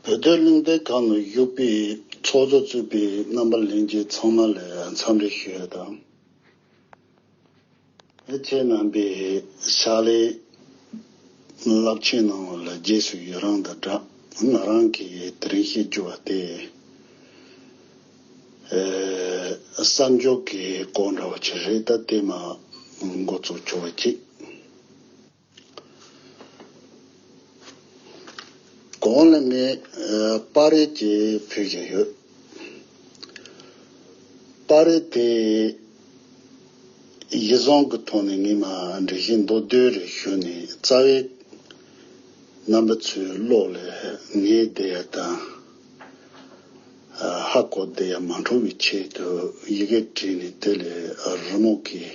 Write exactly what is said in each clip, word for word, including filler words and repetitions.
བོད་དོན་གླེང་སྟེགས་ཁང་དུ་བཞུགས་པའི་ཚོགས་གཙོ་གཙོས་པའི་རྣམ་པ་ལྷན་རྒྱས་ཚང་མ་ལ་འཚམས་འདྲི་ཞུ་ཡ་དང་། ཁྱེད་རྣམ་པས་ཕྱག་ལས་རླབས་ཆེན་གནང་བ་ལ་རྗེས་སུ་ཡི་རང་དང་སྦྲགས། ང་རང་གིས་དེ་རིང་བཤད་རྒྱུ་བ་དེ། གསར་འགྱུར་གྱི་སྐོར་འདྲ་བོ་ཅིག་རེད། ད་དེ་མ་འགོ་ཚུགས་ཆོག་པ་ཅིག་གོང་ལ་ངས་ཨ་པར་རིས་ཅིག་ཕུལ་བཞིན་ཡོད། པར་རིས་དེ་གཞི་བཟུང་གི་ཐོག་ནས་ངས་མ་འགྲེལ་བཤད་མདོར་བསྡུས་རེ་ཞུས་ནས། རྩ་བའི་རྣམ་པ་ཚོའི་བློ་ལ་ངེས་བསྡད་ཡ་དང་ཨ་ཧ་གོ་བསྡད་ཡ་མ་འཁྲུལ་བའི་ཆེད་དུ་ཡི་གེ་བྲིས་ནས་དེ་ལ་རི་མོ་གིས་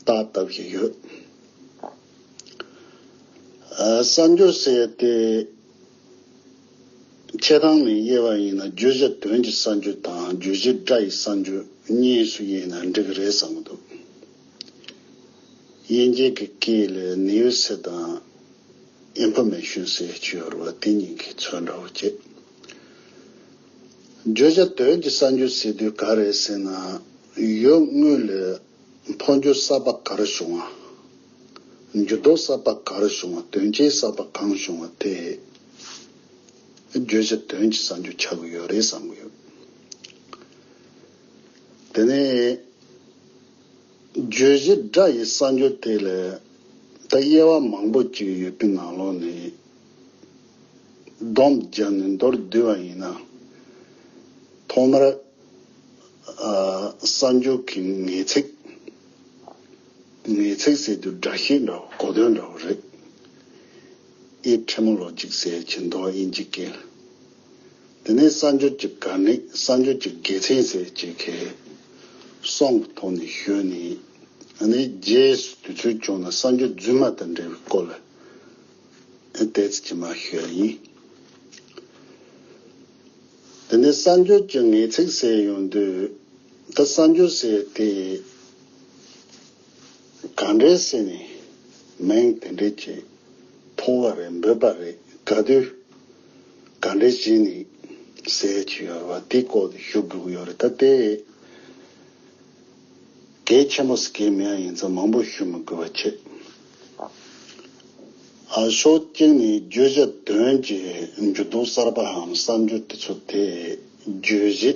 རྟགས་བཏབ་བཞིན་ཡོད། ཨ་གསར་འགྱུར་ཟེར་ཏེ། སྤྱིར་བཏང་ནས་དབྱེ་བ་ཡིན་ན་བརྗོད་བྱ་དོན་གྱི་གསར་འགྱུར་དང་བརྗོད་བྱེད་སྒྲ་ཡི་གསར་འགྱུར་གཉིས་སུ་དབྱེ་ན་འགྲིག་གི་རེད་བསམ་གྱི་འདུག་དབྱིན་ཇིའི་གི་སྐད་ལ་ནིའུ་སི་དང་ཨིན་ཕོར་མེ་ཤོན་ཟེར་གྱི་ཡོད་རེད་བ། དེ་གཉིས་ཀྱི་ཚོད་འདྲ་བོ་བྱེད། བརྗོད་བྱ་དོན་གྱི་གསར་འགྱུར་ཟེར་དུས་ག་རེ་ཟེར་ན། ཡུལ་དངོས་ལ་འཕོ་འགྱུར་གསར་པ་ག་རེ་བྱུང་བ། འགྱུར་ལྡོག་གསར་པ་ག་རེ་བྱུང་བ། དོན་རྐྱེན་གསར་པ་གང་བྱུང་བ་དེ་བརྗོད་བྱ་དོན་གྱི་གསར་འགྱུར་ཆགས་ཀྱི་ཡོད་རེད་བསམ་གྱི་ཡོད། དེ་ནས་བརྗོད་བྱེད་སྒྲ་ཡི་གསར་འགྱུར་དེ་ལ་ད་དབྱེ་བ་མང་པོ་ཅིག་ཡོད་པའི་ནང་ལོགས་ནས་སྡོམ་བརྒྱབ་ནས་མདོར་བསྡུས་པ་ཡིན་ན། ཐོག་མར་ཨ་གསར་འགྱུར་གྱི་ངེས་ཚིག་ངེས་ཚིག་ཟེར་དུས་སྒྲ་བཤད་འདྲ་བོ། གོ་དོན་འདྲ་བོ་རེད། ཨེ་ཊི་མོ་ལོ་ཇིག་ཟེར་གྱི་འདུག་དབྱིན་ཇི་སྐད་ལ། དེ་ནས་གསར་འགྱུར་གྱི་གལ་གནད། གསར་འགྱུར་གྱི་དགེ་མཚན་ཟེར་གྱི་གི་གསུམ་གྱི་ཐོག་ནས་ཞུས་ནས། ཨ་ནི་རྗེས་སུ་དུས་ཚོད་བྱུང་ན་གསར་འགྱུར་རྫུན་མ་དང་འབྲེལ་བའི་སྐོར་ལ་ཏོག་ཙམ་ཅིག་མར་ཞུ་ཡ་ཡིན། དེ་ནས་གསར་འགྱུར་གྱི་ངེས་ཚིག་ཟེར་ཡོང་དུས། ད་གསར་འགྱུར་ཟེར་དེ་ག་འདྲས་ཟེར་ནས་མིང་དེ་འདྲས་ཅིག་ཐོགས་པ་རེད། འབོད་པ་རེད། ག་དུས་ག་འདྲས་བྱས་ནས་ཟེར་གྱི་ཡོད་པ་དེའི་སྐོར་དུ་ཞུ་དགོས་ཀྱི་ཡོད་རེད། ད་དེ་གལ་ཆེན་པོ་ཟེར་གྱི་མེད་ཡིན་ཙང་མང་པོ་ཞུ་མི་དགོས་པ་བྱེད། ཨ་ཕྱོགས་གཅིག་ནས་བརྗོད་བྱ་དོན་གྱི་འགྱུར་ལྡོག་གསར་པའམ་གསར་འགྱུར་དེ་ཚོ་དེ་བརྗོད་གཞི་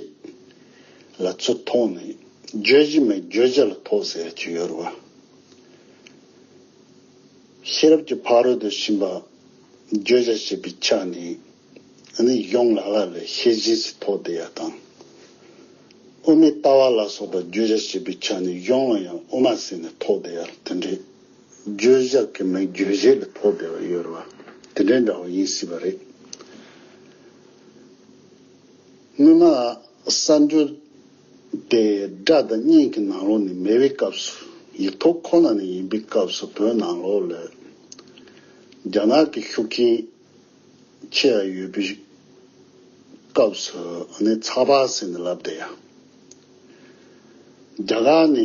ལ་ཚུར་ཐོགས་ནས། བརྗོད་གཞི་མིན་བརྗོད་བྱ་ལ་ཐོགས་ཟེར་གྱི་ཡོད་རེད་བ། ཤེས་རབ་ཀྱི་ཕ་རོལ་ཏུ་ཕྱིན་པ་བརྗོད་བྱ་ཞེས་པའི་ཆ་ནས་ནི་གཞུང་ལ་ལ་ལས་ཤེས་བཞིན་ཟེར་ཐོགས་བསྡད་ཡ་དང་། དབུ་མའི་ལྟ་བ་ལ་སོགས་པ་བརྗོད་བྱ་ཞེས་པའི་ཆ་ནས་གཞུང་ལ་ཡང་དབུ་མ་ཟེར་ནས་ཐོགས་བསྡད་ཡ། དེ་འདྲའི་བརྗོད་བྱ་གི་མིན་བརྗོད་བྱེད་ལ་ཐོགས་བསྡད་པ་ཡོད་རེད་བ། དེ་འདྲའི་འདྲ་བོ་ཡིན་སྲིད་པ་རེད། སྔོན་མ་གསར་འགྱུར་དེ་སྒྲ་དང་བརྙན་གྱི་ནང་ལོགས་ནས་མེད་པའི་སྐབས་སུ། ཡིག་ཐོག་ཁོ་ན་ནས་ཡིན་པའི་སྐབས་སུ་བོད་ནང་ལོགས་ལ་རྒྱ་ནག་གི་ཤུགས་རྐྱེན་ཆེ་བ་ཡོད་པའི་སྐབས་སུ་ནི་ཚགས་པར་ཟེར་ནས་ལབ་བསྡད་ཡ། རྒྱ་གར་ནས་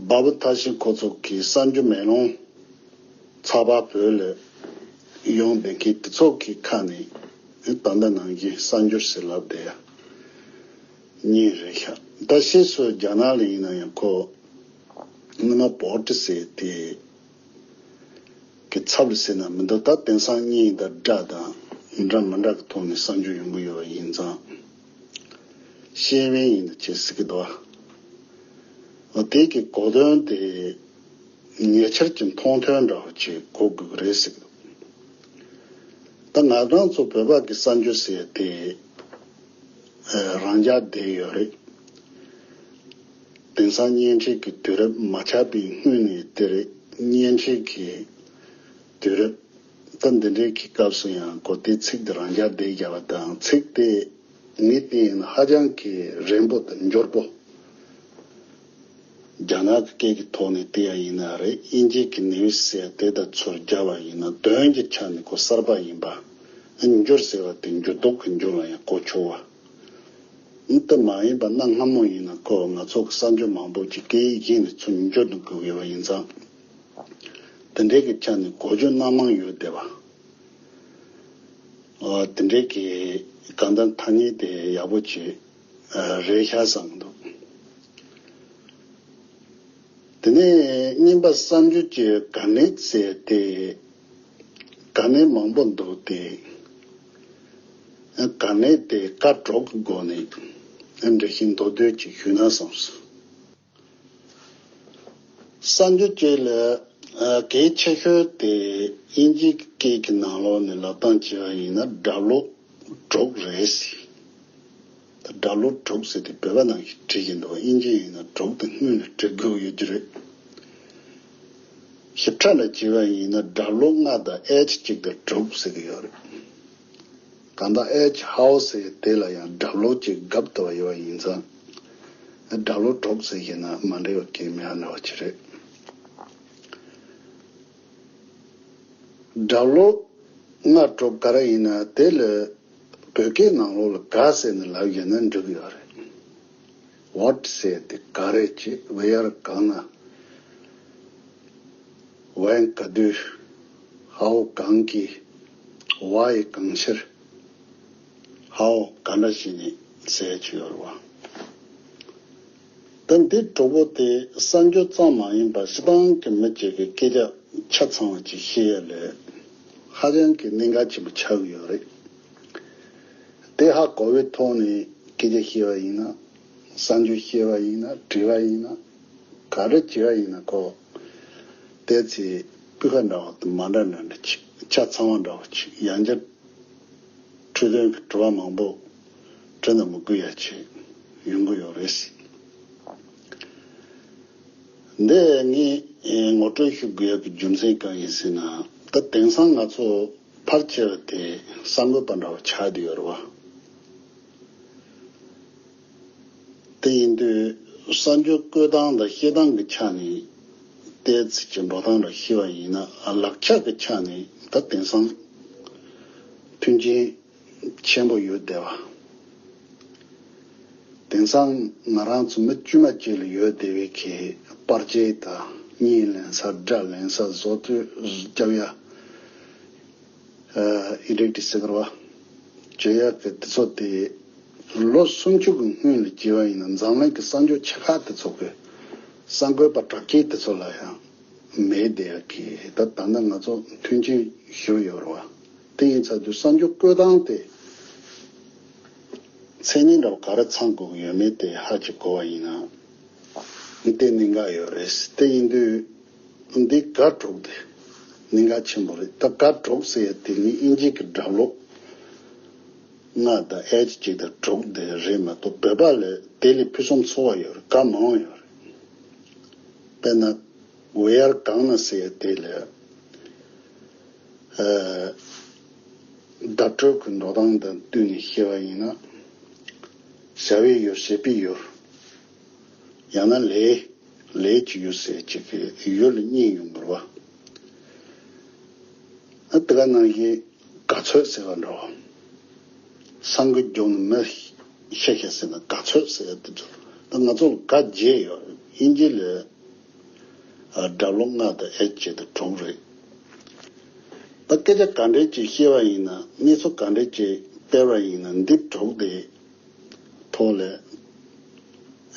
འབའ་བུ་ཐར་ཤིང་ཁོ་ཚོ་གི་གསར་འགྱུར་མེ་ལོང་ཚགས་པར་བོད་ལ་ཡོང་བསྡད་མཁན་དེ་ཚོ་གི་ཁ་ནས་ད་ལྟ་ནང་བཞིན་གསར་འགྱུར་ཟེར་ལབ་བསྡད་ཡ་གཉིས་རེད་ཤག་ད་ཕྱིས་སུ་རྒྱ་ནག་ལ་ཡིན་ན་ཡང་ཁོ་སྔོན་མ་པོར་ཊི་ཟེར་དེ་གི་ཚབ་ལ་ཟེར་ན་མི་འདུག་ད་དེང་སང་བརྙན་དང་སྒྲ་དང་འདྲ་མི་འདྲ་གི་ཐོག་ནས་གསར་འགྱུར་ཡོང་གི་ཡོད་པ་ཡིན་ཙང་། ཤེས་ཡོན་ཡིན་ན་ཅེས་ཟེར་གི་འདུག་ཨ། འོ་དེ་གི་གོ་དོན་དེ་ཉེ་ཆར་གྱི་མཐོང་ཐོས་འདྲ་བོ་ཅིག་གོ་དགོས་ཀྱི་རེད་ཟེར་གི་འདུག་ད་ང་རང་ཚོ་བོད་པ་གི་གསར་འགྱུར་ཟེར་དེ་རང་འཇགས་བསྡད་ཡོད་རེད། དེང་སང་བརྙན་འཕྲིན་གྱི་དུས་རབས་མ་ཆགས་པའི་སྔོན་ནས་དེ་རེད། བརྙན་འཕྲིན་གྱི་དུས་རབས་ད་འདི་འདྲའི་གི་སྐབས་སུ་ཡང་གོ་དེ་ཚིག་དེ་རང་འཇགས་བསྡད་བཞག་པ་དང་། ཚིག་དེ་ངས་བལྟས་ཡིན་ན་ཧ་ཅང་གི་རན་པོ་དང་འབྱོར་པོ། རྒྱ་ནག་གི་སྐད་ཀྱི་ཐོག་ནས་བལྟས་ཡ་ཡིན་ན་རེད། དབྱིན་ཇི་གི་ནིའུ་སི་ཟེར་དེ་དང་ཚུར་སྦྱར་བ་ཡིན་ན་དོན་གྱི་ཆ་ནས་ཁོ་གསར་པ་ཡིན་པ། འགྱུར་ཟེར་བ་དེ་འགྱུར་ལྡོག་གི་འགྱུར་ལ་ཡང་གོ་ཆོག་པ། འདི་མ་ཡིན་པ་གནའ་སྔ་མོ་ཡིན་ན་ཁོ་ང་ཚོ་གི་གསར་འགྱུར་མང་པོ་ཅིག་སྐད་ཡིག་གཞན་ནས་ཚུར་འགྱུར་དུ་དགོས་ཡོད་པ་ཡིན་ཙང་། དེ་འདྲའི་གི་ཆ་ནས་གོ་རྒྱུ་སྣ་མང་ཡོད་བསྡད་པ། དེ་འདྲའི་གི་གང་ལྟར་ཐ་སྙད་དེ་ཡག་པོ་ཅིག་རེད་ཤག་བསམ་གྱི་འདུག་དེ་ནས་གཉིས་པ་གསར་འགྱུར་གྱི་ག་ནས་ཟེར་ཏེ། ག་ནས་མང་པོ་འདུག་སྟེ། ག་ནས་དེ་ཀ་གྲོགས་ཀྱི་སྒོ་ནས་འགྲེལ་བཤད་མདོར་བསྡུས་ཅིག་ཞུས་ན་བསམས་སོང་། གསར་འགྱུར་བཅས་ལ་གལ་ཆེ་ཤོས་དེ་དབྱིན་ཇིའི་སྐད་ཀྱི་ནང་ལོགས་ནས་ལབ་སྟངས་བྱས་པ་ཡིན་ན་སྦྲག་ལོག་གྲོགས་རེད་ཟེར། ད་སྦྲག་ལོག་གྲོགས་ཟེར་དེ་བོད་པ་ནང་བཞིན་བྲིས་ཀྱི་འདུག་དབྱིན་ཇི་ཡིན་ན་གྲོགས་དེ་སྔོན་ལ་བྲི་དགོས་ཡོད་ཀྱི་རེད། ཞིབ་ཕྲ་ལ་བྱས་པ་ཡིན་ན་སྦྲག་ལོག་ལྔ་དང་ཨེཆ་གཅིག་དང་གྲོགས་ཟེར་གྱི་ཡོད་རེད། གང་ལྟར་ཨེཆ་ཧའོ་ཟེར་དེ་ལ་ཡང་སྦྲག་ལོག་ཅིག་བརྒྱབ་བསྡད་པ་ཡོད་པ་ཡིན་ཙང་། སྦྲག་ལོག་གྲོགས་ཟེར་བཞིན་ན་མ་འགྲིག་པ་གང་ཡང་མེད་པ་འདྲ་བ་ཅིག་རེད། སྦྲག་ལོག་ལྔ་གྲོགས་ག་རེ་ཡིན་ན་དེ་ལ་བོད་སྐད་ནང་ལོགས་ལ་ག་ཟེར་ནས་ལབ་བཞག་ན་འགྲིག་གི་ཡོད་རེད། ཝོཊ་ཟེར་དེ་ག་རེ་བྱེད། ཝེ་ཡར་གང་ན། ཝེན་ག་དུས། ཧའོ་གང་གི། ཝའི་གང་ཕྱིར། ཧའོ་ག་འདྲ་བྱས་ནས་ཟེར་གྱི་ཡོད་རེད་བ། ད་འདི་གྲོགས་པོ་དེ་གསར་འགྱུར་ཙམ་མ་ཡིན་པར་སྤྱིར་བཏང་གི་མི་གཅིག་གི་སྐད་ཆ་ཆ་ཚང་བ་ཅིག་ཤེས་ཡ་ལས་ཧ་ཅང་གི་གནད་འགག་ཆེན་པོ་ཆགས་ཀྱི་ཡོད་རེད། དེ་ཧ་གོ་བའི་ཐོག་ནས་སྐད་ཆ་བཤད་པ་ཡིན་ན། གསར་འགྱུར་བཤད་པ་ཡིན་ན། བྲིས་པ་ཡིན་ན། ག་རེ་བྱས་པ་ཡིན་ན་ཁོ། བལྟས་ཚེ་སྤུས་ཀ་འདྲ་བ་དང་མ་འདྲ་འདྲ་འདྲ་ཅིག་ཆ་ཚང་བ་འདྲ་བ་ཅིག་ཡང་བསྐྱར་འཕྲོས་དོན་གྱི་དྲི་བ་མང་པོ་དྲི་ན་མི་དགོས་ཡ་ཅིག་ཡོང་གི་ཡོད་རེད། འདི་ངས་ངོ་སྤྲོད་ཞུ་དགོས་ཡ་གི་རྒྱུ་མཚན་གང་ཡིན་ཟེར་ན། ད་དེང་སང་ང་ཚོ་ཕལ་ཆེ་བ་དེ་གསར་འགོད་པ་འདྲ་བ་ཆགས་བསྡད་ཡོད་རེད་བ། དེ་ཡིན་དུས་གསར་འགྱུར་བཀོད་སྟངས་དང་བཤད་སྟངས་ཀྱི་ཆ་ནས་ཏོག་ཙམ་གྱི་འགྲོ་སྟངས་འདྲ་བཤད་པ་ཡིན་ན། ལག་ཆ་གི་ཆ་ནས་ད་དེང་སང་མཐུན་རྐྱེན་ཆེན་པོ་ཡོད་བསྡད་པ། དེང་སང་ང་རང་ཚོ་མི་དཀྱུས་མ་གཅིག་ལ་ཡོད་བསྡད་པའི་གི་པར་ཆས་དང་བརྙན་ལེན་ས། སྒྲ་ལེན་ས། བཟོ་བཅོས་རྒྱབ་ཡ། ཨ་ཨི་ཌིཊ་ཟེར་གི་རེད་བ། བྱེད་ཡག་གི་དེ་ཚོ་དེ་ལོ་སུམ་ཅུ་གི་སྔོན་ལ་བྱས་པ་ཡིན་ན་འཛམ་གླིང་གི་གསར་འགྱུར་ཆེ་ཁག་དེ་ཚོ་གི་གསར་འགོད་པ་དྲག་སྐྱེད་དེ་ཚོ་ལ་ཡང་མེད་བསྡད་ཡག་གི། ད་ད་ལྟ་ང་ཚོ་མཐུན་རྐྱེན་ཞུ་ཡོད་རེད་བ། དེ་ཡིན་ཚར་དུས་གསར་འགྱུར་བཀོད་སྟངས་དེ་མཚན་ཉིད་འདྲ་བ་ག་རེ་ཚང་དགོས་ཀྱི་ཡོད་མེད་དེ་ཧ་ཅིག་གོ་བ་ཡིན་ན། དེ་གནད་འགག་ཡོད་རེད། དེ་ཡིན་དུས། འདི་ག་གྲོགས་དེ་གནད་འགག་ཆེན་པོ་རེད། ད་ག་གྲོགས་ཟེར་ཡ་དེ་ནི་དབྱིན་ཇི་གི་སྦྲག་ལོག་ལྔ་དང་ཨེཆ་གཅིག་དང་གྲོགས་དེ་རེད་མ་གཏོགས། བོད་པ་ལ་དེ་ལས་ཕུན་སུམ་ཚོགས་པ་ཡོད་རེད། ག་མང་བ་ཡོད་རེད། དཔེར་ན། ཝེ་ཡར་གང་ན་ཟེར་ཡ་དེ་ལ། ཨ། བརྡ་སྤྲོད་ཀྱི་འགྲོ་སྟངས་དང་བསྟུན་ནས་བཤད་པ་ཡིན་ན། བྱ་བའི་ཡུལ། བྱེད་པའི་ཡུལ། ཡང་ན་ལས། ལས་ཀྱི་ཡུལ་ཟེར་གཅིག་གི་ཡུལ་ལ་གཉིས་ཡོང་གི་རེད་བ། ཨ། དེ་ག་ནང་བཞིན་ག་ཚོད་ཟེར་བ་འདྲ་བ། སང་གི་རྒྱུ་ནི་མི་ཤེས་ཤེས་ཟེར་ན་ག་ཚོད་ཟེར་ཡ་དེ་ཚོ། ད་ང་ཚོ་ལ་ག་བརྗེས་ཡོད། དབྱིན་ཇི་ལ། ཨ། སྦྲག་ལོག་ལྔ་དང་ཨེཆ་གཅིག་དང་གྲོགས་རེད། ད་སྐད་ཆ་ག་འདྲས་ཅིག་བཤད་པ་ཡིན་ན། གནས་ཚུལ་ག་འདྲས་ཅིག་སྤེལ་བ་ཡིན་ན། འདི་གྲོགས་དེ་ཐོག་ལ་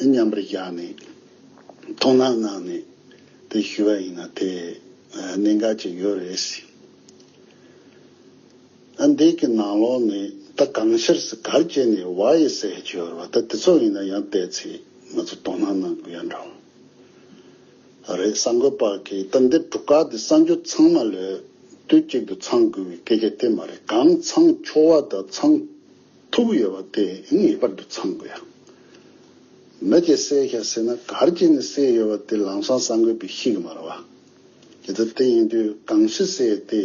མཉམ་པར་བཞག་ནས་དོ་སྣང་གནང་ནས་དེ་ཞུས་པ་ཡིན་ན་དེ་གནད་འགག་ཅིག་ཡོད་རེད། ཨ། འདི་གི་ནང་ལོགས་ནས་ད་གང་ཕྱིར་ཟེར། ག་རེ་བྱས་ནས། ཝའི་ཟེར་གྱི་ཡོད་རེད་བ། ད་དེ་ཚོ་ཡིན་ན་ཡང་བལྟས་ཚེ་ང་ཚོ་དོ་སྣང་གནང་དགོས་ཡ་འདྲ་བ་རེད། གསར་འགོད་པ་གིས་ད་འདི་གྲུབ་ཀ་དེ་གསར་འགྱུར་ཚང་མ་ལ་དུས་གཅིག་ཏུ་ཚང་དགོས་པའི་སྐད་ཆ་དེ་མ་རེད། གང་ཚང་ཆོག་པ་དང་ཚང་ཐུབ་ཡོད་པ་དེ་ངེས་པར་དུ་ཚང་དགོས་ཡ། མི་གཅིག་བསད་ཤག་ཟེར་ན་ག་རེ་བྱས་ནས་བསད་ཡོད་པ་དེ་ལམ་སང་གསར་འགོད་པས་ཤེས་ཀྱི་མ་རེད་བ། དེ་ལྟར་དེ་ཡིན་དུས་གང་ཞིག་ཟེར་ཏེ་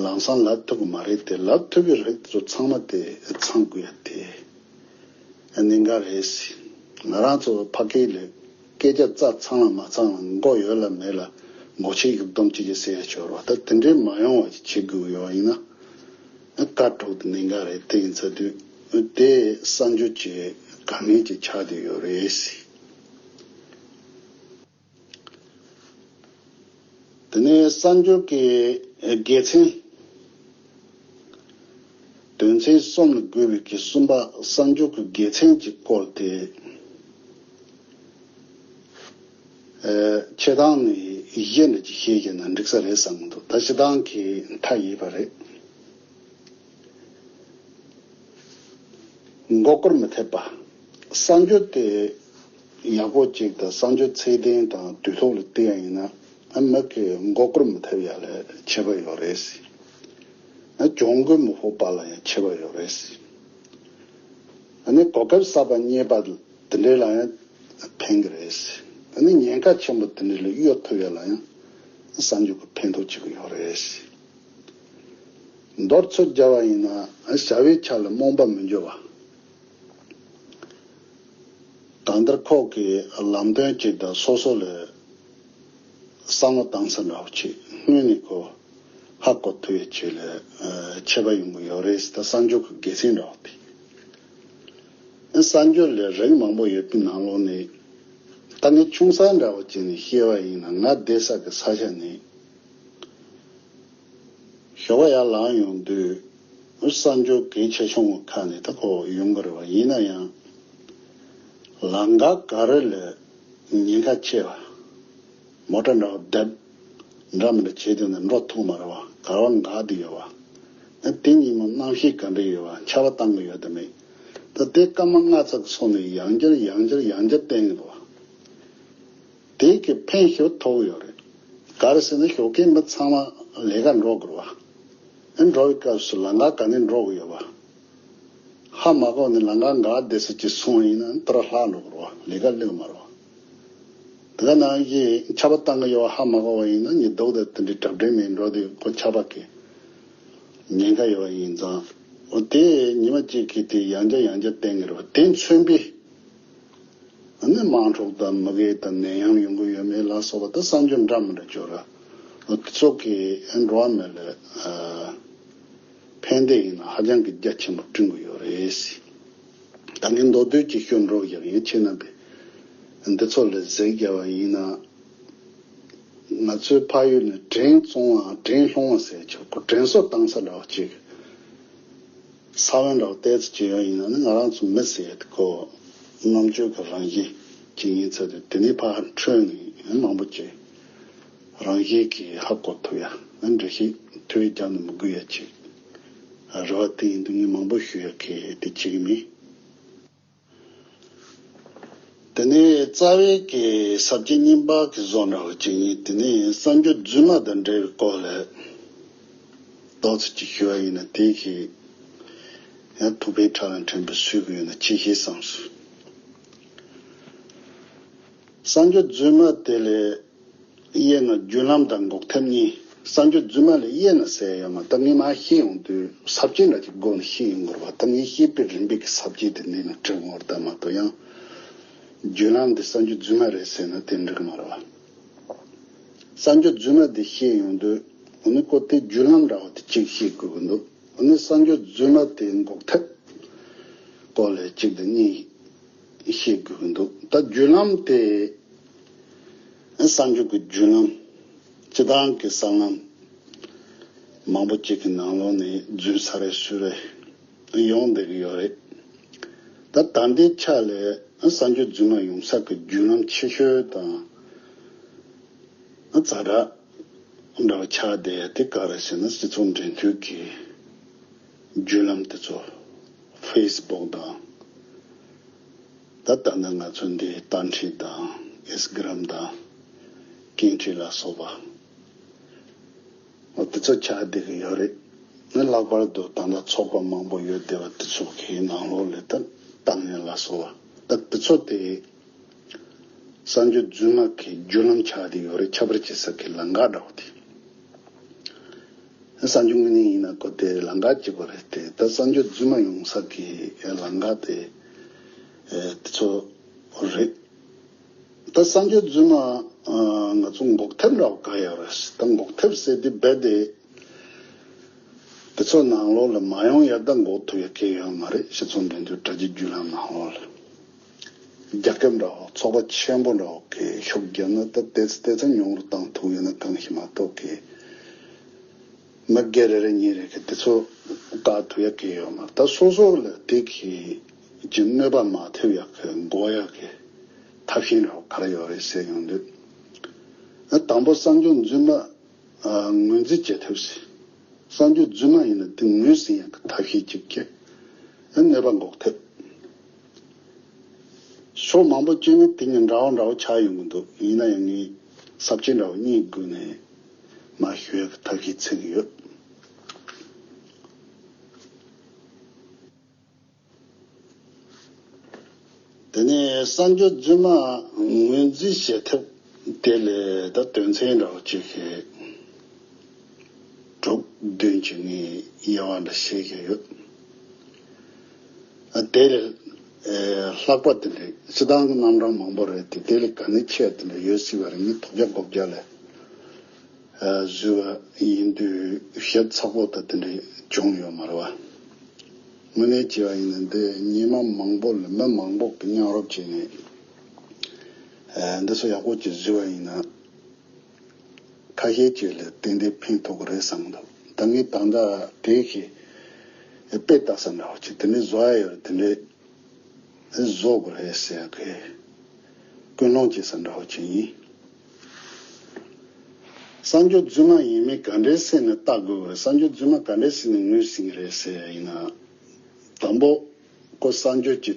ལམ་སང་ལབ་ཐུབ་ཀྱི་མ་རེད་དེ། ལབ་ཐུབ་ཀྱི་རེད། དེ་ཚོ་ཚང་མ་དེ་ཚང་དགོས་ཡ་དེ་གནད་འགག་རེད་ཟེར། ང་རང་ཚོ་ཕ་གི་ལ་སྐད་ཆ་རྩ་ཚང་ལ་མ་ཚང་ལ། མགོ་ཡོད་ལ་མེད་ལ་མགོ་ཆེ་ཡུག་སྡོམ་ཅིག་གི་ཟེར་ཡ་ཆོག་རེད་བ། ད་དེ་འདྲའི་མ་ཡོང་བ་ཅིག་བྱེད་དགོས་ཡོད་པ་ཡིན་ན། ཨ། ག་གྲོགས་དེ་གནད་འགག་རེད། དེ་ཡིན་ཚར་དུས་དེ་གསར་འགྱུར་གྱི་དཀའ་ངལ་ཅིག་ཆགས་བསྡད་ཡོད་རེད་ཟེར། དེ་ནས་གསར་འགྱུར་གྱི་དགེ་མཚན། མཚན་གསུམ་ལ་བགོས་པའི་གི་གསུམ་པ་གསར་འགྱུར་གྱི་དགེ་མཚན་གྱི་སྐོར་དེ། ཨེ། ཆེ་ཐང་ནས་གཞི་འདྲ་ཅིག་བཤད་བྱས་ན་འགྲིག་ས་རེད་བསམ་གྱི་འདུག་ད་སྤྱིར་བཏང་གི་མཐའ་ཡས་པ་རེད། མགོ་སྐོར་མི་ཐེབས་པ། གསར་འགྱུར་དེ་ཡག་པོ་ཅིག་དང་གསར་འགྱུར་ཚད་ལྡན་དང་དུས་ཐོག་ལ་བལྟས་ཡ་ཡིན་ན། ཨ། མི་གི་མགོ་སྐོར་མི་ཐེབས་ཡ་ལ་ཁྱད་པར་ཡོད་རེད། ཨ། གྱོང་གུན་མི་ཕོག་པ་ལ་ཡང་ཁྱད་པར་ཡོད་རེད། ཨ་ནི་གོ་སྐབས་གསར་པ་རྙེད་པ་དེ་འདྲ་ལ་ཡང་ཕན་གྱི་རེད། ཨ་ནི་ཉེན་ཁ་ཆེན་པོ་དེ་འདྲ་ལ་གཡོལ་ཐུབ་ཡ་ལ་ཡང་གསར་འགྱུར་གྱི་ཕན་ཐོགས་ཆེ་གི་ཡོད་རེད། མདོར་ཚུར་སྦྱར་བ་ཡིན་ན། བྱ་བའི་ཆ་ལ་རྨོངས་པ་མི་འགྱུར་བ། གང་ལྟར་ཁོ་གིས་ལམ་སྟོན་ཅིག་དང་སོ་སོ་ལ་བསམ་བློ་བཏང་ས་འདྲ་བོ་ཅིག་སྔོན་ནས་ཁོ་ཧ་གོ་ཐུབ་ཡ་ཅིག་ལ་ཁྱད་པར་ཡོང་གི་ཡོད་རེད། ད་གསར་འགྱུར་གྱི་དགེ་མཚན་འདྲ་བོ་དེ། གསར་འགྱུར་ལ་རིགས་མང་པོ་ཡོད་པའི་ནང་ལོགས་ནས། ད་ངས་ཆུང་ས་འདྲ་བོ་ཅིག་ནས་བཤད་པ་ཡིན་ན། ང་བསྡད་ས་གི་ས་ཆ་ནས། ཞོགས་པ་ཡར་ལངས་ཡོང་དུས། གསར་འགྱུར་གལ་ཆེ་ཆུང་གི་ཁ་ནས་ད་ཁོ་ཡོང་གི་རེད་བ། ཡིན་ན་ཡང་། ལམ་ཁ་ག་རེ་ལ་ཉེན་ཁ་ཆེ་བ། མོ་ཊ་འདྲ་བ་བརྡབ། འདྲ་མི་འདྲ་བྱེད་དུས་ནས་འགྲོ་ཐུབ་མ་རེད་བ། ག་བ་འགག་བསྡད་ཡོད་བ། ཨ། དེ་ཉིན་མོ་གནམ་གཤིས་ག་འདྲ་ཡོད་བ། ཆར་པ་བཏང་གི་ཡོད་དམ་མེད། ད་དེ་སྐར་མ་ལྔ་ཙམ་སོང་ནས་ཡང་བསྐྱར་ཡང་བསྐྱར་ཡང་བསྐྱར་བསྟན་གི་འདུག་བ། དེ་གི་ཕན་ཞིག་ཐོགས་ཡོད་རེད། ག་རེ་ཟེར་ན་ཞོགས་ཀས་མི་ཚང་མ་ལས་ཀ་འགྲོ་དགོས་རེད་བ། ཨ། འགྲོ་བའི་སྐབས་སུ་ལམ་ཁ་ག་ནས་འགྲོ་གི་ཡོད་བ། ཧ་མ་གོ་ནས་ལམ་ཁ་འགག་བསྡད་ས་ཅིག་སོང་བ་ཡིན་ན་ད་ར་ལྷག་འགྲོ་དགོས་རེད་བ། ལས་ཀ་སླེབས་མ་རེད་བ། དེ་ག་ནང་བཞིན་ཆར་པ་བཏང་གི་ཡོད་བ་ཧ་མ་གོ་བ་ཡིན་ན་ཉི་ཟློག་དང་དེ་འདྲའི་གྲ་སྒྲིག་མེད་འགྲོ་དུས་ཁོ་ཆར་པ་གི་ཉེན་ཁ་ཡོད་བ་ཡིན་ཙང་། འོ་དེ་ཉི་མ་གཅིག་གི་དེ་ཡང་བསྐྱར་ཡང་བསྐྱར་བསྟན་གི་རེད་བ། དེ་མཚོན་པའི། ཨ་ནི་དམག་འཁྲུག་དང་མུ་གེ་དང་ནད་ཡམས་ཡོང་གི་ཡོད་མེད་ལ་སོགས་པ་དང་། གསར་འགྱུར་འདྲ་མི་འདྲ་བཅོས་ར། འོ་དེ་ཚོ་གིས་འགྲོ་བ་མི་ལ། ཨ། ཕན་བདེ་ཡིན་ན་ཧ་ཅང་གི་རྒྱ་ཆེན་པོ་བསྐྲུན་གི་ཡོད་རེད། ད་ངས་མདོར་བསྡུས་ཀྱི་ཞུ་འགྲོ་ཡག་ཡིན། ཁྱེད་རྣམ་པས་འདི་ཚོ་ལ་གཟིགས་རྒྱབ་པ་ཡིན་ན། ང་ཚོའི་ཕ་ཡུལ་ནས་དྲན་བཙོང་བ་དྲན་སློང་བ་ཟེར་ཆོག་གི། དྲན་གསོ་བཏང་ས་འདྲ་བ་ཅིག་ས་བོན་འདྲ་བ་ཏོག་ཙམ་ཅིག་ཡོད་ཡིན་ན་ནི། ང་རང་ཚོ་མི་ཟེར་ཡ་དེ་ཁོ་རྣམ་དཔྱོད་ཀྱི་རང་བཞིན་ཅིག་ཡིན་ཚུལ་དེ། དེ་ནས་ཕར་འཕྲོས་ནས་མང་པོ་ཅིག་རང་བཞིན་གྱིས་ཧ་གོ་ཐུབ་ཡ། འགྲེལ་བཤད་ཐུབ་ཡ་རྒྱག་ནས་མི་དགོས་ཡ་ཅིག་རེད་བ། དེ་ཡིན་དུས་ངས་མང་པོ་ཞུ་ཡ་གི་དེ་བྱེད་ཀྱི་མེད། དེ་ནས་རྩ་བའི་གི་ས་བཅད་གཉིས་པ་གི་བཟོ་འདྲ་བ་ཅིག་ཡིན། དེ་ནས་གསར་འགྱུར་རྫུན་མ་དང་འབྲེལ་བའི་སྐོར་ལ་ཏོག་ཙམ་ཅིག་ཞུ་བ་ཡིན་ན། དེ་གི་ཡང་ཐུགས་ཕན་ཕྲ་རགས་འཕྲིན་པ་སུས་གི་ཡོད་ན་ཅིག་ཤེས་བསམ་སོང་། གསར་འགྱུར་རྫུན་མ་དེ་ལས། དབྱེ་ན་བརྒྱུད་ལམ་དང་འགོག་ཐབས་གཉིས། གསར་འགྱུར་རྫུན་མ་ལ་དབྱེ་ན་ཟེར་ཡོད་མ། ད་ངས་མར་བཤད་ཡོང་དུས་ས་བཅད་འདྲ་ཅིག་སྒོ་ནས་བཤད་ཡོང་དགོས་རེད་བ། ད་ངས་བཤད་པའི་རིམ་པས་ཀྱི་ས་བཅད་དེ་འདི་ནས་བྲིས་ཡོང་བ་རེད། ད་མ་གཏོགས་ཡང་བརྒྱུད་ལམ་འདི་གསར་འགྱུར་རྫུན་མ་རེད་ཟེར་ན་དེ་འགྲིག་གི་མ་རེད་བ། གསར་འགྱུར་རྫུན་མ་འདི་བཤད་ཡོང་དུས། འོ་ནི་ཁོ་དེ་བརྒྱུད་ལམ་འདྲ་བ་དེ་གཅིག་ཤེས་དགོས་ཀྱི་འདུག་འོ་ནི་གསར་འགྱུར་རྫུན་མ་དེ་འགོག་ཐབས་སྐོར་ལ་གཅིག་དང་གཉིས་ཤེས་དགོས་ཀྱི་འདུག་ད་བརྒྱུད་ལམ་དེ། གསར་འགྱུར་གྱི་བརྒྱུད་ལམ། སྤྱིར་བཏང་གི་གསར་ལམ་མང་པོ་ཅིག་གི་ནང་ལོགས་ནས་རྫུན་ས་རེ་སུ་རེ་ཡོང་བསྡད་ཀྱི་ཡོད་རེད། ད་ད་ལྟའི་ཆ་ལ་གསར་འགྱུར་རྫུན་མ་ཡོང་ས་གི་བརྒྱུད་ལམ་ཆེ་ཤོས་དང་ཛ་དྲག་འདྲ་བ་ཆགས་བསྡད་ཡ་དེ་ག་རེ་ཟེར་ན། སྤྱི་ཚོགས་འབྲེལ་མཐུད་ཀྱི་བརྒྱུད་ལམ་དེ་ཚོ། ཧྥེ་སི་བུག་དང་། ད་ལྟ་ནི་ང་ཚོ་འདི་རྟ་མགྲིན་དང་ཨིན་སི་ཊ་གྷི་རམ་དང་ཀེན་ཊི་ལ་སོགས་པ། འོ་དེ་ཚོ་ཆགས་བསྡད་ཀྱི་ཡོད་རེད། ནི་ལྷག་པར་དུ་ད་ལྟ་ཚོགས་པ་མང་པོ་ཡོད་བསྡད་པ་དེ་ཚོ་གི་ནང་ལོགས་ལ་ད་ལྟ་ངན་ལ་སོགས་པ། ད་དེ་ཚོ་དེ་གསར་འགྱུར་རྫུན་མ་གི་བརྒྱུད་ལམ་ཆགས་བསྡད་ཡོད་རེད། ཁྱད་པར་བྱེད་ས་གི་ལམ་ཁ་འདྲ་བོ་དེ། གསར་འགྱུར་དངོས་གནས་ཡིན་ན་ཁོ་དེ་ལམ་ཁ་གཅིག་པ་རེད་དེ། ད་གསར་འགྱུར་རྫུན་མ་ཡོང་ས་གི་ལམ་ཁ་དེ་དེ་ཚོ་རེད། ད་གསར་འགྱུར་རྫུན་མ་ང་ཚོ་འགོག་ཐབས་འདྲ་བ་ག་ཡོད་རེད། ད་འགོག་ཐབས་ཟེར་དེ་རྦད་དེ་དེ་ཚོ་ནང་ལོགས་ལ་མ་ཡོང་ཡ་ད་འགོག་ཐུབ་ཡ་གང་ཡང་ཡོད་མ་རེད། སྤྱི་ཚོགས་འབྲེལ་མཐུད་དྲ་རྒྱའི་བརྒྱུད་ལམ་ནང་ལོགས་ལ། རྒྱ་སྐད་འདྲ་བོ་ཚོགས་པ་ཆེན་པོ་འདྲ་བོ་གིས་ཤུགས་བརྒྱབ་ན་ད་ཏོག་ཙམ་ཏོག་ཙམ་ཉུང་རུ་བཏང་ཐུབ་ཡོད་ན་གང་ཞིག་མ་གཏོགས་གི། མི་སྒེར་རེ་རེ་གཉིས་རེ་གིས་དེ་ཚོ་ ལྟ་ཐུབ་ཡག་གི་ཡོད་མ་རེད། ད་སོ་སོ་ལ་དེ་གི་གི་གནོད་པ་མ་ཐེབས་ཡག་གི་འགོག་ཡག་གི་ཐབས་ཤེས་འདྲ་བོ་ག་རེ་ཡོད་རེད་ཟེར་ཡོང་དུས། ཨ་དང་པོ་གསར་འགྱུར་རྫུན་མ་ཨ་ངོས་འཛིན་བྱེད་ཐབས་ཟེར། གསར་འགྱུར་རྫུན་མ་ཡིན་ན་དེ་ངོས་ཟིན་ཡག་གི་ཐབས་ཤེས་གཅིག་བྱས། ཨ་གནོད་པ་འགོག་ཐབས། ཕྱོགས་མང་པོ་བྱས་ནས་དེ་གཉིས་འདྲ་བོ་འདྲ་བོ་ཆགས་ཡོང་གི་འདུག་ཡིན་ན་ཡང་ངས་ས་བཅད་འདྲ་བོ་གཉིས་བགོས་ནས་མར་ཞུ་ཡག་གི་ཐབས་ཤེས་བྱེད་ཀྱི་ཡོད། དེ་ནས་གསར་འགྱུར་རྫུན་མ་ངོས་འཛིན་བྱེད་ཐབས་དེ་ལས་ད་དོན་ཚན་འདྲ་བོ་གཅིག་གི་དྲུག་བདུན་གྱི་ངས་དབྱེ་བ་འདྲ་བྱེད་ཀྱི་ཡོད། ཨ་དེ་ལས་ཨེ་ལྷག་པ་དེ་འདྲའི་སྤྱིར་བཏང་གི་རྣམ་གྲངས་མང་པོ་རེད་དེ། དེ་ལས་ག་ནས་ཆེ་བ་དེ་འདྲ་ཡོད་སྲིད་པ་རེད། ངས་དོགས་བརྒྱ་དགུ་བརྒྱ་ལས་ཨ་བཟོས་པ་ཡིན་དུས་ཞིབ་ཚགས་པོ་ད་དེ་འདྲའི་བྱུང་ཡོད་མ་རེད་བ། དངོས་གནས་བྱས་པ་ཡིན་ན་འདི་ཉི་མ་མང་པོ་ལ་མི་མང་པོ་གི་མཉམ་རུབ་བྱས་ནས་ཨ་འདི་ཚོ་ཡག་པོ་ཅིག་བཟོས་པ་ཡིན་ན། ཁ་ཤས་ཅིག་ལ་ཏན་ཏན་ཕན་ཐོགས་ཀྱི་རེད་བསམ་འདུག་ད་ངས་ད་ལྟ་དེ་གི་དཔེ་ལྟ་ས་འདྲ་བོ་ཅིག་དེ་འདྲའི་བཟོ་ཡ་ཡོད་རེད། དེ་འདྲའི་བཟོ་དགོས་རེད་ཟེར་གི་ཀུན་སློང་བྱེད་ས་འདྲ་བོ་ཅིག་ཡིན། གསར་འགྱུར་རྫུན་མ་ཡིན་མིན་ག་འདྲས་སེ་ནས་བལྟ་དགོས་རེད། གསར་འགྱུར་རྫུན་མ་ག་འདྲས་སེ་ནས་ངོས་ཟིན་གི་རེད་ཟེར་ཡ་ཡིན་ན། དང་པོ་ཁོ་གསར་འགྱུར་གྱི་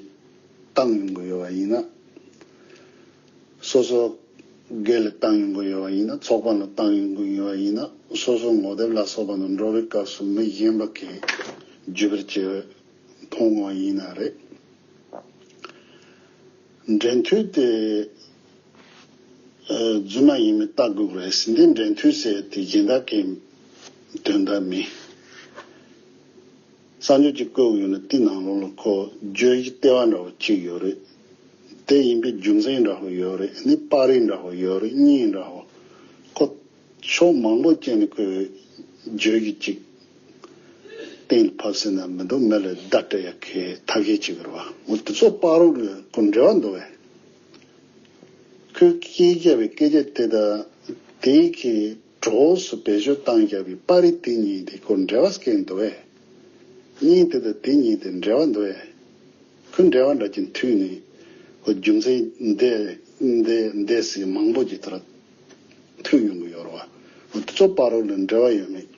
བཏང་ཡོང་གི་ཡོད་པ་ཡིན་ན། སོ་སོ་སྒེར་ལ་བཏང་ཡོང་གི་ཡོད་པ་ཡིན་ན། ཚོགས་པ་ནང་བཏང་ཡོང་གི་ཡོད་པ་ཡིན་ན། སོ་སོ་ངོ་དེབ་ལ་སོགས་པ་ནང་འགྲོ་བའི་སྐབས་སུ་མི་གཞན་པ་གིས་བརྒྱུད་སྤེལ་བྱས་མཐོང་བ་ཡིན་ན་རེད། འབྲེལ་མཐུད་དེ་ཨ་རྫུན་མ་ཡིན་མིན་བལྟ་དགོས་རེད་ཟེར། འདི་འབྲེལ་མཐུད་ཟེར་དེ་གཞན་དག་གི་དོན་དག་མིན། གསར་འགྱུར་གྱི་བཀོད་ཡོད་ན་དེ་ནང་ལོགས་ལ་ཁོ་བརྗོད་གཞི་ལྟེ་བ་འདྲ་བོ་གཅིག་ཡོད་རེད། དེ་ཡིན་པའི་རྒྱུ་མཚན་འདྲ་བོ་ཡོད་རེད། ནི་པར་རིས་འདྲ་བོ་ཡོད་རེད། བརྙན་འདྲ་བོ་ཁོ་ཕྱོགས་མང་པོ་བྱས་ནས་ཁོས་བརྗོད་གཞི་གཅིག་གཏན་ལ་ཕབ་ཟིན་ན་མི་འདུག་མི་ལ་བརྡ་སྤྲད་ཡག་གི་ཐབས་ཤེས་བྱེད་དགོས་རེད་བ། འོ་དེ་ཚོ་པར་རིས་ལ་ཁོ་འབྲེལ་བ་འདུག་བས། ཁོས་སྐད་རྒྱབ་པའི་སྐད་ཆ་དེ་དང་དེའི་གི་གྲོགས་སུ་བེད་སྤྱོད་བཏང་བཞག་པའི་པར་རིས་དེ་གཉིས་དེ་ཁོ་འབྲེལ་བ་སྐྱེལ་འདུག་བས། གཉིས་དེ་དང་དེ་གཉིས་དེ་འབྲེལ་བ་འདུག་བས། ཁོ་འབྲེལ་བ་འདྲ་ཅིག་མཐུད་ནས་ཁོ་རྒྱུ་མཚན་འདི་འདི་འདི་ཟེར་མང་པོ་ཅིག་དེར་མཐུད་ཡོང་གི་ཡོད་རེད་བ། འོ་དེ་ཚོ་པར་རིས་ལ་འབྲེལ་བ་ཡོད་མེད།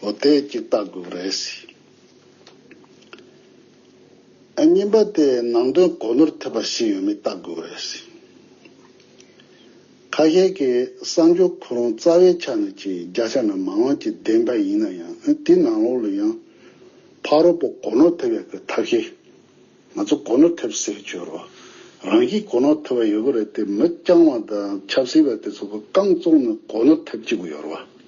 འོ་དེ་གཅིག་བལྟ་དགོས་རེད་ཟེར། ཨ་གཉིས་པ་དེ་ནང་དོན་གོ་ནོར་ཐེབས་པ་ཞིག་ཡོད་མེད་བལྟ་དགོས་རེད། ཁ་ཤས་ཀྱིས་གསར་འགྱུར་ཁོ་རང་རྩ་བའི་ཆ་ནས་ཀྱི་བརྒྱ་ཆ་ནས་མང་བ་ཅིག་བདེན་པ་ཡིན་ན་ཡང་དེའི་ནང་ལོགས་ལ་ཡང་ཕ་རོལ་པོ་གོ་ནོར་ཐེབས་ཡག་གི་ཐབས་ཤེས། ང་ཚོ་གོ་ནོར་ཐེབས་ཟེར་གྱི་ཡོད་རེད་བ། རང་བཞིན་གོ་ནོར་ཐེབས་པ་ཡོད་གི་རེད་དེ། མི་རྐྱང་བ་དང་ཆབ་སྲིད་པ་དེ་ཚོ་གི་རྐང་བཙུགས་ནས་གོ་ནོར་ཐེབས་བཅུག་གི་ཡོད་རེད་བ།